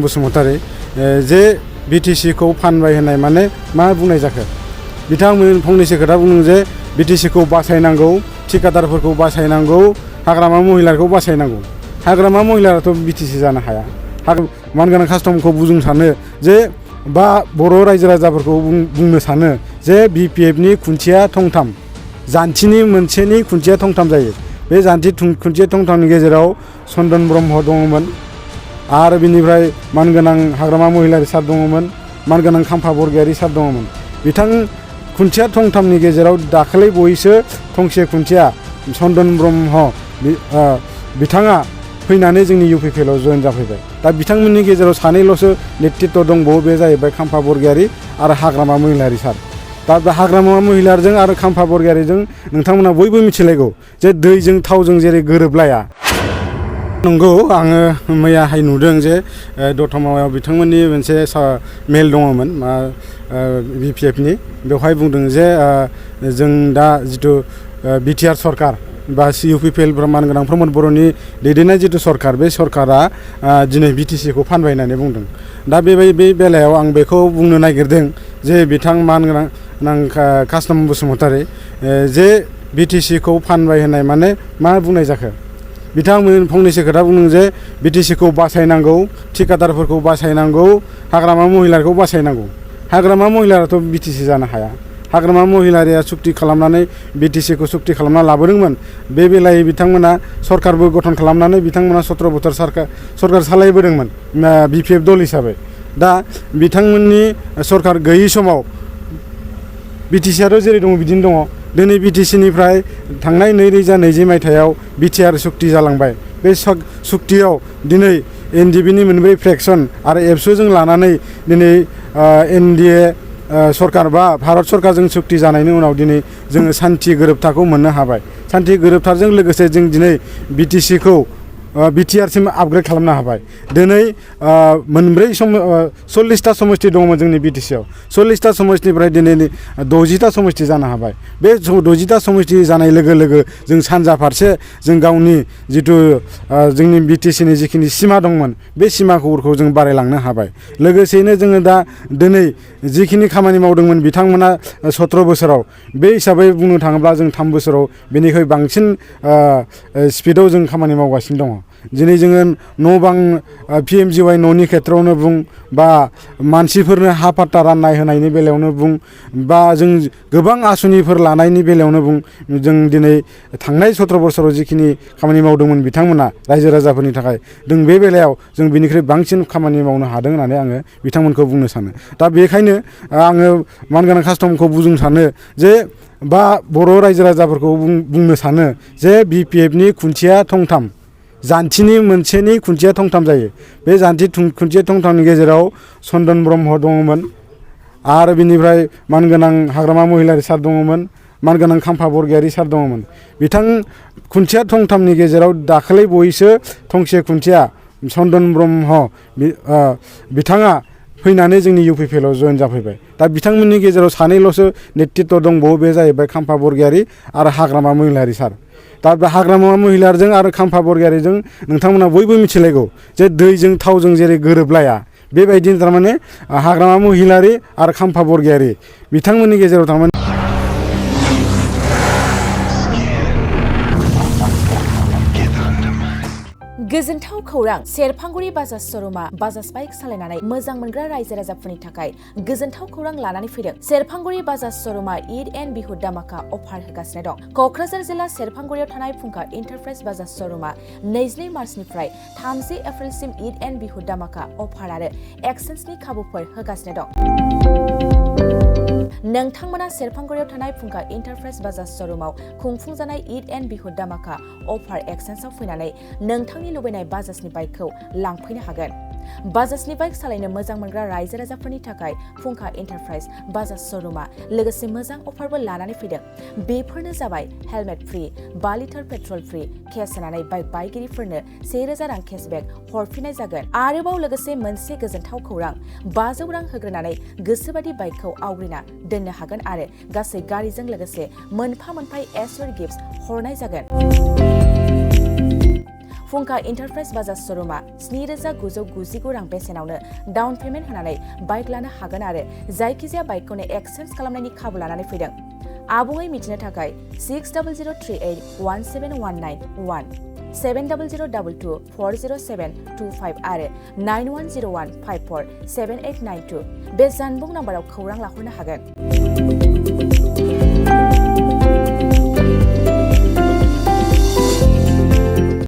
बसुमतारी जे बीटीसी को फानबाय होननाय माने मा बुंनाय जाखो बिथांमोन फंनैसो खोथा बुंदों जे बीटीसी को बासायनांगौ ठिकादारफोरखौ बासायनांगौ हाग्रामा महिलाखौ बासायनांगौ हाग्रामा महिलायाथ' बीटीसी जानो हाया मानगोनां कास्टमखौ बुंनो सानो जे बा बर' रायजो राजाफोरखौ बुंनो सानो जे बीपीएफनि खुन्थिया थंथाम जान्थिनि मोनसेनि खुन्थिया थंथाम जायो बे जान्थि खुन्थिया थंथामनि गेजेराव चन्दन ब्रह्म दङमोन आरो बिनिफ्राय मानगोनां हाग्रामा महिलारि सार दङमोन मानगोनां खाम्फा बरगयारि सार दङमोन बिथां खुन्थिया थंथामनि गेजेराव दाखालै बयसो थंसे खुन्थिया चन्दन ब्रह्म बिथाङा फैनानै जोंनि इउपिपिएलआव जयेन जाफैबाय दा बिथांमोननि गेजेराव सानैल'सो नेतृत्व दंबावो बे जाहैबाय खाम्फा बरगयारि आरो हाग्रामा महिलारि सार दा हाग्रामा महिलारिजों आरो खाम्फा बरगयारिजों नोंथांमोना बयबो मिथिलायगौ जे दैजों थावजों जेरै गोरोबलाया नंगौ आङो मैयाहाय नुदों जे दतमायाव बिथांमोननि मोनसे मेल दङमोन बीपीएफनि बेवहाय बुंदों जे जों दा जिथु बिटिआर सरकार बा इउपिपिएल मानगोनां प्रमद बर'नि दैदेननाय जिथु सरकार बे सरकारा दिनै बीटीसीखौ फानबाय होननानै बुंदों दा बे बेलायाव आं बेखौ बुंनो नागिरदों जे बिथां मानगोनां कास्टम बसुमतारी जे बीटीसीखौ फानबाय होननाय माने मा बुंनाय जाखो बिथांमोन फंनैसो खोथा बुंदों जे बीटीसीखौ बासायनांगौ ठिकादारफोरखौ बासायनांगौ हाग्रामा महिलाखौ बासायनांगौ हाग्रामा महिलायाथ' बीटीसी जानो हाया हाग्रामा महिलारिया सुक्ति खालामनानै बीटीसीखौ सुक्ति खालामना लाबोदोंमोन बे बेलायै बिथांमोना सरकारबो गठन खालामनानै बिथांमोना 17 बोसोर सरकार सालायबोदोंमोन बीपीएफ दल हिसाबै दा बिथांमोननि सरकार गैयै समाव बीटीसीआथ' जेरै दङ बिदिनो दङ दिनै बीटीसीनिफ्राय थांनाय 2020 मायथाइयाव बिटिआर सुक्ति जालांबाय बे सुक्तियाव दिनै एनडिबिनि मोनब्रै फ्रेक्सन आरो एबसुजों लानानै दिनै एनडिए सरकार बा भारत सरकारजों सुक्ति जानायनि उनाव दिनै जोङो सान्थि गोरोबथाखौ मोननो हाबाय सान्थि गोरोबथाजों लोगोसे जों दिनै बीटीसीखौ बिटिआरसिम आपग्रेड खालामनो हाबाय दिनै मोनब्रै 40टा समष्टि दङमोन जोंनि बीटीसीआव 40टा समष्टिनिफ्राय दिनै 60टा समष्टि जानो हाबाय बे 60टा समष्टि जानाय लोगो लोगो जों सानजा फारसे जों गावनि जिथु जोंनि बीटीसीनि जिखिनि सिमा दंमोन बे सिमाखौ जों बारायलांनो हाबाय लोगोसेयैनो जोङो दा दिनै जिखिनि खामानि मावदोंमोन बिथांमोना 17 बोसोराव बे हिसाबै बुंनो थाङोब्ला जों 3 बोसोराव बेनिख्रुइ बांसिन स्पिडआव जों खामानि मावगासिनो दङ दिनै जोङो न' बां पिएमजिवाइ न'नि खेथ्रआवनो बुं बा मानसिफोरनो हा पाट्टा राननाय होनायनि बेलायावनो बुं बा जों गोबां आसनिफोर लानायनि बेलायावनो बुं जों दिनै थांनाय 17 बोसोराव जिखिनि खामानि मावदोंमोन बिथांमोना रायजो राजाफोरनि थाखाय जों बे बेलायाव जों बिनिख्रुइ बांसिन खामानि मावनो हादों होननानै आङो बिथांमोनखौ बुंनो सानो दा बेखायनो आङो मानगोनां कास्टमखौ बुंनो सानो जे बा बर' रायजो राजाफोरखौ बुंनो सानो जे बीपीएफनि खुन्थिया थंथाम जान्थिनि मोनसेनि खुन्थिया थंथाम जायो बे जान्थि खुन्थिया थंथामनि गेजेराव चन्दन ब्रह्म दङमोन आरो बिनिफ्राय मानगोनां हाग्रामा महिलारि सार दङमोन मानगोनां खाम्फा बरगयारि सार दङमोन बिथां खुन्थिया थंथामनि गेजेराव दाखालै बयसो थंसे खुन्थिया चन्दन ब्रह्म बिथाङा फैनानै जोंनि इउपिपिएलआव जयेन जाफैबाय दा बिथांमोननि गेजेराव सानैल'सो नेतृत्व दंबावो बे जाहैबाय खाम्फा बरगयारि आरो हाग्रामा महिलारि सार दा बे हाग्रामा महिलारिजों आरो खाम्फा बरगयारिजों नोंथांमोना बयबो मिथिलायगौ जे दैजों थावजों जेरै गोरोबलाया बेबायदिनो थारमाने हाग्रामा महिलारि आरो खाम्फा बरगयारि बिथांमोननि गेजेराव थारमाने गोजोनथाव खौरां सेरफांगुरि बाजाज श'रुमा बाजाज बाइक सालायनानै मोजां मोनग्रा रायजो राजाफोरनि थाखाय गोजोनथाव खौरां लानानै फैदों सेरफांगुरि बाजाज श'रुमा ईद एन्ड बिहु दामाका अफार होगासिनो दं क'क्राझार जिल्ला सेरफांगुरियाव थानाय फुंखा इन्टारप्राइज बाजाज श'रुमा 22 मार्चनिफ्राय 30 एप्रिलसिम ईद एन्ड बिहु दामाका अफार आरो एक्सेन्सनि खाबुफोर होगासिनो दं नोंथांमोना सेरफांगुरियाव थानाय फुंखा इन्टारप्राइज बाजाज श'रुमाव खुंफुंजानाय ईद एन्ड बिहु दामाका अफार एक्सेन्सआव फैनानै नोंथांनि लुबैनाय बाजाजनि बाइकखौ लांफैनो हागोन बाजाजनि बाइक सालायनो मोजां मोनग्रा रायजो राजाफोरनि थाखाय फुंखा इन्टारप्राइज बाजाज श'रुमा लोगोसे मोजां अफारबो लानानै फैदों बेफोरनो जाबाय helmet free 5 litre petrol free case होनानै बाइक बायगिरिफोरनो 1000 रां केसबेक हरफिननाय जागोन आरोबाव लोगोसे मोनसे गोजोनथाव खौरां 500 रां होग्रोनानै गोसोबादि बाइकखौ आवग्रिना दोननो हागोन आरो गासै गारिजों लोगोसे मोनफा एसर गिफ्ट्स हरनाय जागोन फुंखा इन्टारप्राइज बाजाज श'रुमा 7,999 रां बेसेनावनो डाउन पेमेन्ट होनानै बाइक लानो हागोन आरो जायखिजाया बाइकखौनो एक्सचेन्ज खालामनायनि खाबु लानानै फैदों। आबुङै मिथिनो थाखाय 6003817191 7002240725 आरो 9101547892 बे जानबुं नाम्बाराव खौरां लाहरनो हागोन।